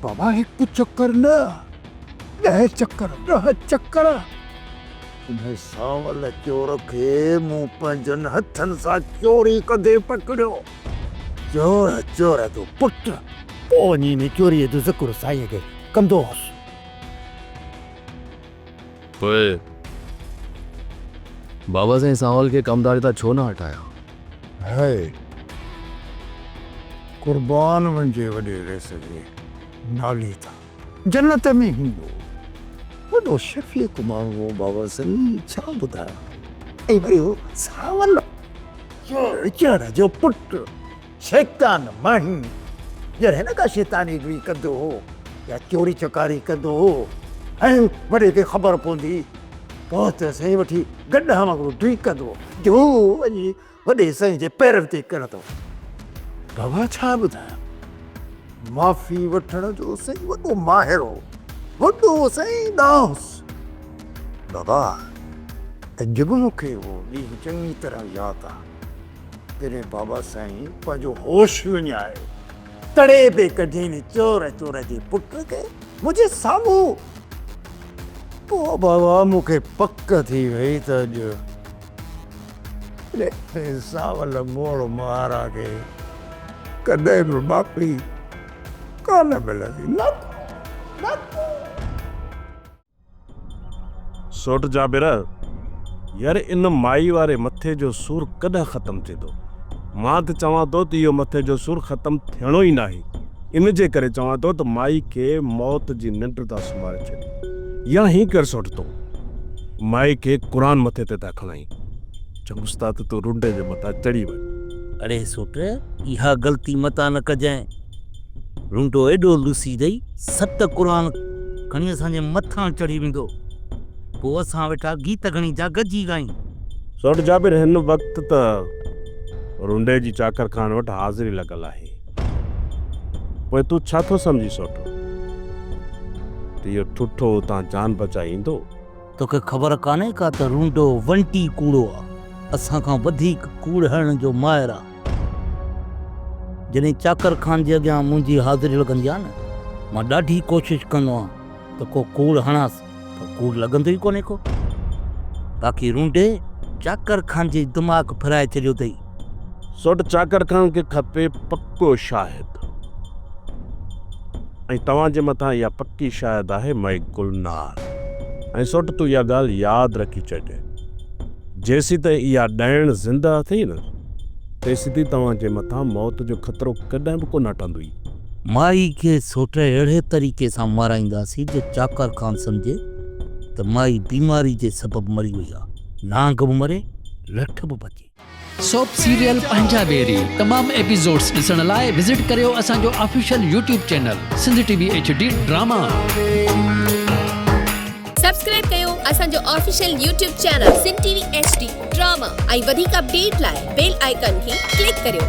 بابا هڪ چڪر نه، ڏهه چڪر، ڏهه چڪر. انهيء سانول چور کي مون پنهنجن هٿن سان چوري ڪندي پڪڙيو. چور، چور جو پٽ. پوء وڃي انهيء چوريء جو ذڪر سائينء کي ڪندو هوس. پوء بابا سائين سانول کي ڪمداري تان ڇو نه هٽايا؟ هيء قربان وڃجي وڏي ريس جي نالي تان. جنت ۾ هوندو. وڏو شفيق ماڻهو هو بابا سائين ڇا ٻڌايان. ۽ وري هو سانول چڙ جو پٽ شيطان ماهي جڏهن نه ڪا شيطاني گري ڪندو هو يا چوري چڪاري ڪندو هو ۽ وڏي کي خبر پوندي پوء ته سائين وٺي گڏهه وانگر ڊيڪندو هو جو وڃي وڏي سائين جي پيرن تي ڪرندو. بابا ڇا ٻڌايان معافي وٺڻ جو سائين وڏو ماهر هو وڏو سائين ڏاهوس. بابا اڄ به مون کي اهو ڏينهن چڱي طرح ياد آ جڏهن بابا سائين پنهنجو هوش وڃائي تڙي به ڪڍين چور چور جي پٽ کي منهنجي سامهون. پوء بابا مون کي پڪ ٿي وئي ته اڄ سانول موڙ مهارا کي ڪڏهن به معافي ڪانه ملندي. نه نه. سوٽ جابر، يار ان مائي واري مٿي جو سور ڪڏهن ختم ٿيندو؟ مان ته چوان ٿو ته اهو مٿي جو سور ختم ٿيڻو ئي ناهي. ان جي ڪري چوان ٿو ته مائي کي موت جي ننڊ تان سمهاري ڇڏ. يا هين ڪر سوٽ تون مائي کي قرآن مٿي تي ٿا کڻائين. چڱس ٿا ته تون رنڊي جي مٿان چڙهي وڃ. اڙي سوٽ اها غلطي متان نه ڪجانء. رنڊو ايڏو لوسي اٿئي ست قرآن کڻي اسان جي مٿان چڙهي ويندو. پوء اسان ويٺا گيت گهڻي جا گڏجي ڳايون. سوٽ جابر هن وقت ته رنڊي جي چاڪر خان وٽ حاضري لڳل آهي. پوء تون ڇا ٿو سمجهين سوٽ؟ ته اهو ٺٺو اتان جان بچائي ايندو؟ توکي خبر ڪانهي ڪا ته رونڊو ونٽي ڪوڙو آ. اسان کان وڌيڪ ڪوڙ هڻڻ جو ماهر آ. جڏهن چاڪر خان جي اڳيان منهنجي حاضري لڳندي آ نه، مان ڏاڍي ڪوشش ڪندو آهيان ته ڪو ڪوڙ هڻانس پر ڪوڙ لڳندو ئي ڪونهي ڪو. باقي رونڊي چاڪر خان جي دماغ ڦرائي ڇڏيو اٿئي. سوٽ چاڪر خان کي کپي پڪو شاهد ۽ توهان جي مٿان اها پڪي شاهد آهي مئي گلنار ۽ سوٽ تون اها ڳالهه ياد رکي ڇڏ جيسيتائين اها ڏائڻ زنده اٿئي نه تيسيتائين توهان جي مٿان موت جو خطرو ڪڏهن به ڪونه هٽندوئي. مائي کي سوٽ اهڙي طريقي سان مارائينداسين جو چاڪر خان سمجهي ته مائي بيماري جي سبب مري وئي آ. نانگ به مري، لٺ به بچي. سوپ سيريل پنهنجا ويري تمام ايپيسوڊس ڏسڻ لاء وزٽ ڪريو اسان جو official YouTube channel Sindh T V H D drama. Subscribe ڪيو اسان جو official YouTube channel Sindh T V H D drama ۽ وڌيڪ اپڊيٽ لاء بيل آئيڪان کي ڪلڪ ڪريو.